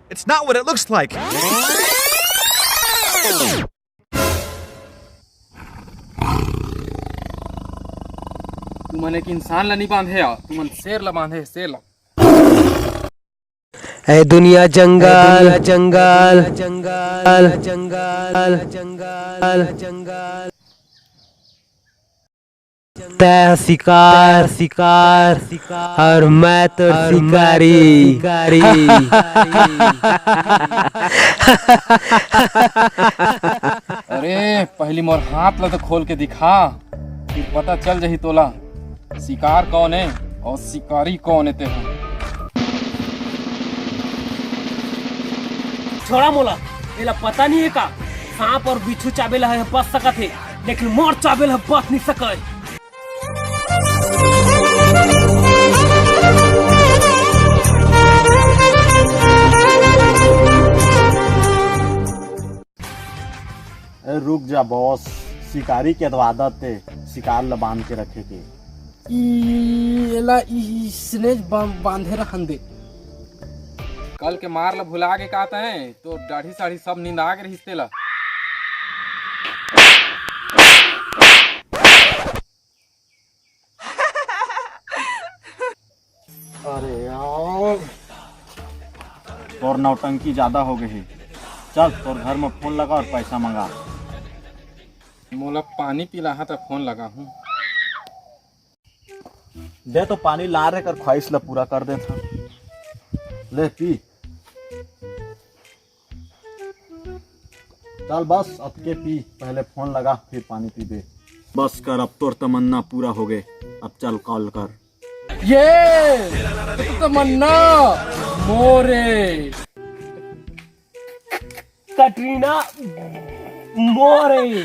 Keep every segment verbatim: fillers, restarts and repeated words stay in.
It's not what it looks like. तुमन एक इंसान ला नहीं बांधे हो, तुमन शेर ला बांधे, शेर ला। ए दुनिया जंगल, जंगल, जंगल, जंगल, जंगल, जंगल। तै शिकार, शिकार, और मैं तो शिकारी। अरे, पहली मोर हाथ ला तो खोल के दिखा, फिर पता चल जाही तोला शिकार कौन है और शिकारी कौन है तेहा। छोड़ा मोला, एला पता नहीं है का, सांप और बिच्छू चाबे ला है बच सकत है, लेकिन मोर चाबे ला बच नहीं सकय। ए, रुक जा बॉस, शिकारी के तो आदत है शिकार ल बांध के रखे के। ई, एला ई, इसने बा-, बांधे रहन दे। कल के मार ल भुला के का तैं? तो दाढ़ी साढ़ी सब निंदा के रहिस तेला। अरे यार, तोर नौटंकी ज्यादा हो गई है। चल, तोर घर में फोन लगा और पैसा मंगा। मोला पानी पिलाहा त फोन लगा हूँ। दे तो पानी ला रे, कर ख्वाहिश ला पूरा कर देथन। ले पी। चल बस, अतके पी, पहले फोन लगा, फिर पानी पीबे। बस कर, अब तोर तमन्ना पूरा हो गए, अब चल कॉल कर। ये तो तमन्ना मोरे। कटरीना मोरे।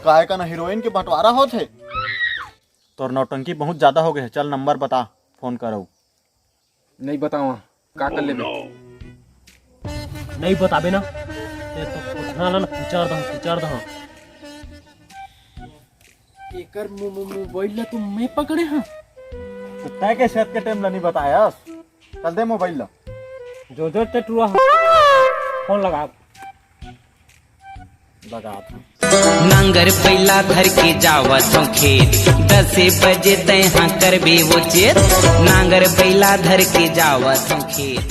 काय का ना हीरोइन के बंटवारा होत है? तोर नौटंकी बहुत ज्यादा हो गए है, चल नंबर बता, फोन करऊ। नहीं बतावा, का कर लेबे? नहीं बताबे ना, ते तो कुछ ना ला ना, कुचार दहा, कुचार दहा। एकर मो-, मो-, मोबाइल ला तो मैं पकड़े हाँ। तो तय के शर्त के टाइम ला नहीं बताया? चल दे मोबाइल ला। जो जो ते टुआ हाँ। फोन लगा। लगा था। नांगर बैला धर के जावत हूँ खेत, दसे बजे तय हाँ करबे वो चेत। नांगर बैला धर के जावत हूँ खेत।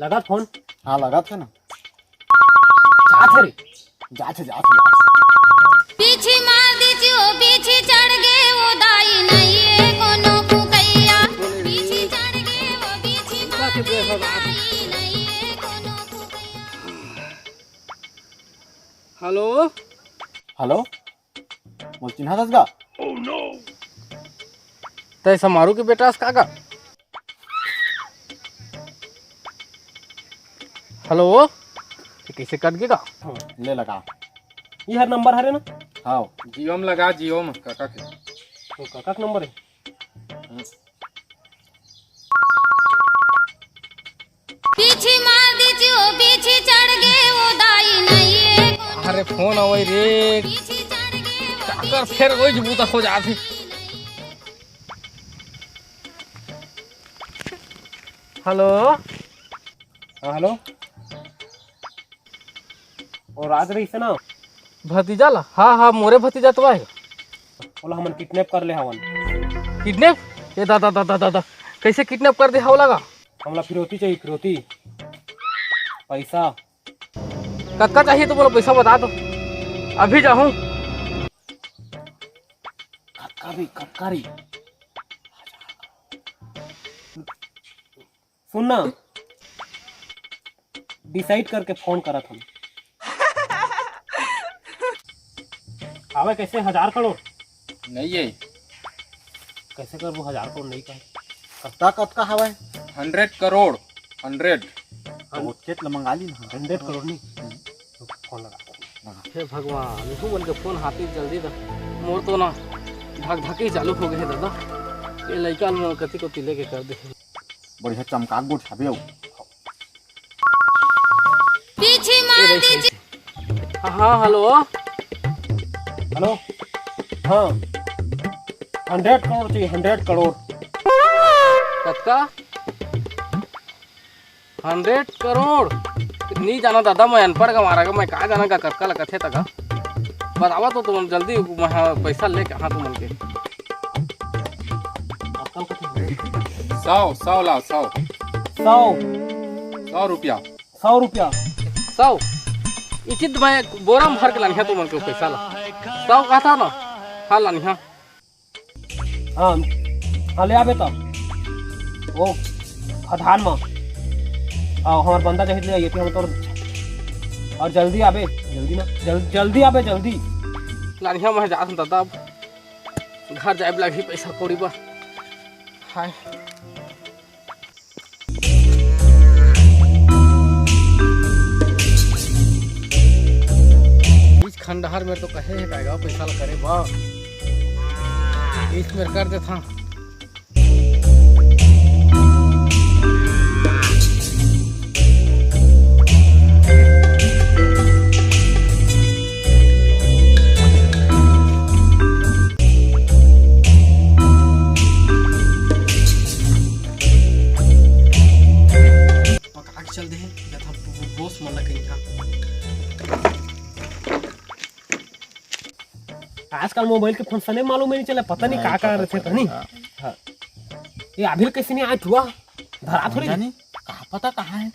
लगा फोन? हाँ, लगा था ना। जात हे रे। जात हे, जात हे, जात हे। पीछे मार दीजिए, पीछे चढ़ गए वो दाई, नहीं है कोनो फुकैया। पीछे चढ़ गए वो, पीछे मार दीजिए दाई, नहीं है कोनो फुकैया। हेलो। हेलो। मोला चिन्हाथस गा? तै समारू के बेटा अस का गा? हेलो, ये कैसे कट गया? ले लगा। ये हर नंबर हरे ना? हाँ। जियो में लगा, जियो में काका के। तो काका के नंबर है? हम्म। पीछे मार दीजिए, पीछे चढ़ गए वो दाई नहीं है। अरे फोन आवै रे। पीछे चढ़ गए वो काकर फेर वही बुता हो जात हे। हेलो। हाँ, हेलो। और आज रहिस ना? भतीजा ला? हाँ, हाँ, मोरे भतीजा तो आए। ओला हमन किडनैप कर ले हवन। किडनैप? ए दादा, दादा, दादा, कैसे किडनैप कर दे हव लगा? हमला फिरौती चाहिए, फिरौती। पैसा। कतका चाहिए तो बोलो, पैसा बता दो, अभी जाहूँ। कतका भी, कतका रे? सुन ना, डिसाइड करके फोन करत हन। आवे कैसे हजार करोड़? नहीं है। कैसे करबो हजार करोड़ नहीं कहे? कत्ता कतका हवय? हंड्रेड करोड़। हंड्रेड। तो चेत ल मंगा ली ना। हंड्रेड करोड़ नहीं। तो फोन लगा। हे भगवान, इहू मन के फोन हाथी जल्दी दा। मोर तो ना धक धकी चालू हो गए दादा। ये लइका मन कति कोती लेके कर दे। बढ़िया चमका गोठ हवे अउ। पीछे मार दीजिए। हाँ, हेलो। हेलो। हाँ। हंड्रेड करोड़ चाहिए, हंड्रेड करोड़। कतका? हंड्रेड करोड़? नी जाना दादा, मैं अनपढ़ गंवारा का, मैं का जाना का कतका लगत हे तका। बतावा तो तुमन जल्दी, मैं हा पैसा लेके आहा तुमन के। सौ, सौ लाव, सौ। सौ। सौ रुपया। सौ रुपया। सौ? इचित मैं बोरा में भर के लानिहा तुमन के पैसा ला। सौ कहत हंव ना? हाँ, लानिहा। हाँ, हाँ, ले आबे त। ओ, आधार म। हाँ, हमर बंदा जहित ले आइए, हम तोर, और जल्दी आबे, जल्दी ना, जल-, जल्दी आबे, जल्दी। लानिहा, मैं जात हंव दादा, अब घर जाए बर लागही पैसा कौड़ी बर। हाय। बीच खंडहर में तो कहे हे का गा पैसा ला करे बा। बीच में कर देथा। पका के चल दे हे, या था बॉस मन ला कहीं था। आजकल मोबाइल के फंक्शन मालूम ही नहीं चला, पता नहीं का का रथे तनी। हाँ। ये अभी कैसे नहीं आए ठुआ? धरा थोड़ी जानी, का पता कहाँ है।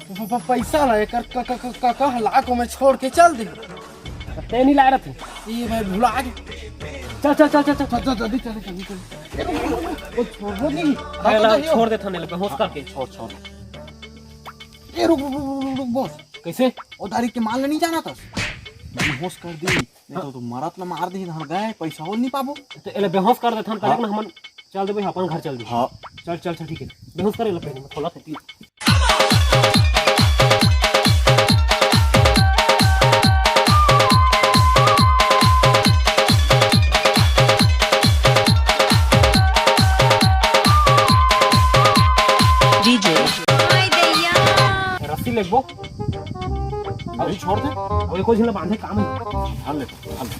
प-, प-, पैसा ला एकर क-, क-, क-, क-, क-, लाख में छोड़ के चल दे। ते नहीं ला रहा थे। ये मैं भुला गया। चल, चल, चल, चल, चल। चल, चल, जल्दी चल, जल्दी चल। ए, रुक, रुक, रुक, रुक। ओ, छोड़, रुक, नहीं। अरे, ला, छोड़ दे थाने लगे, होश करके। छोड़, छोड़। ए, रुक, रुक, रुक, रुक, रुक, बॉस। कैसे? ओ दारी के माल नहीं जाना था। बेहोश कर दी। नहीं तो, तो मरत ला मार दी, धन गए, पैसा हो नहीं पाबो। तो एला बेहोश कर देथन, हाँ। करेक ना हमन चल देबे, अपन घर चल देबे। हाँ। चल, चल, चल, ठीक है। बेहोश करे ला पहले, मैं खोला था, पी। रस्सी लेबो। अभी छोड़ दे। अब एको झिन ला बांधे काम है। धर ले, धर ले,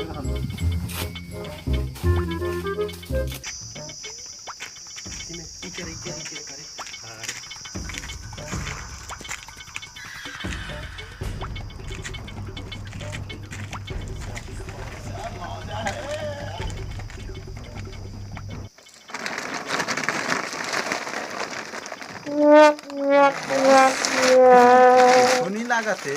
धर ले। तो नहीं लागत है।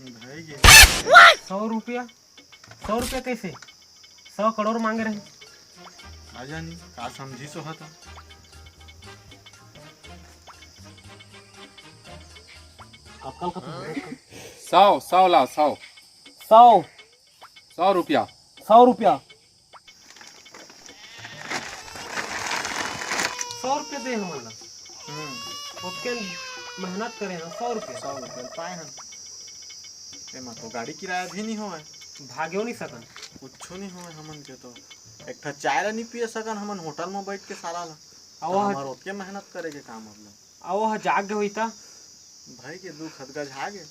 भाई ये सौ रुपया, सौ रुपया कैसे? सौ करोड़ मांगे रहे। आ जानी, का समझी सो हता। कब कल का? सौ, सौ लाव, सौ। सौ। सौ रुपया। सौ रुपया। सौ रुपया दे हमन ला। हम्म। ओतके मेहनत करे हन, सौ रुपया। सौ रुपया पाए हन। एमा तो गाड़ी किराया भी नहीं होवय। भागेव नहीं सकन। कुछो नहीं होवय हमन के तो। एक ठा चाय ला नहीं पिए सकन हमन होटल में बैठ के साला ला। अउ तो ओह हमर ओतके मेहनत करे के काम अब ला। अउ ओह जाग गे होही त? भाई के दुख हदगा झागे।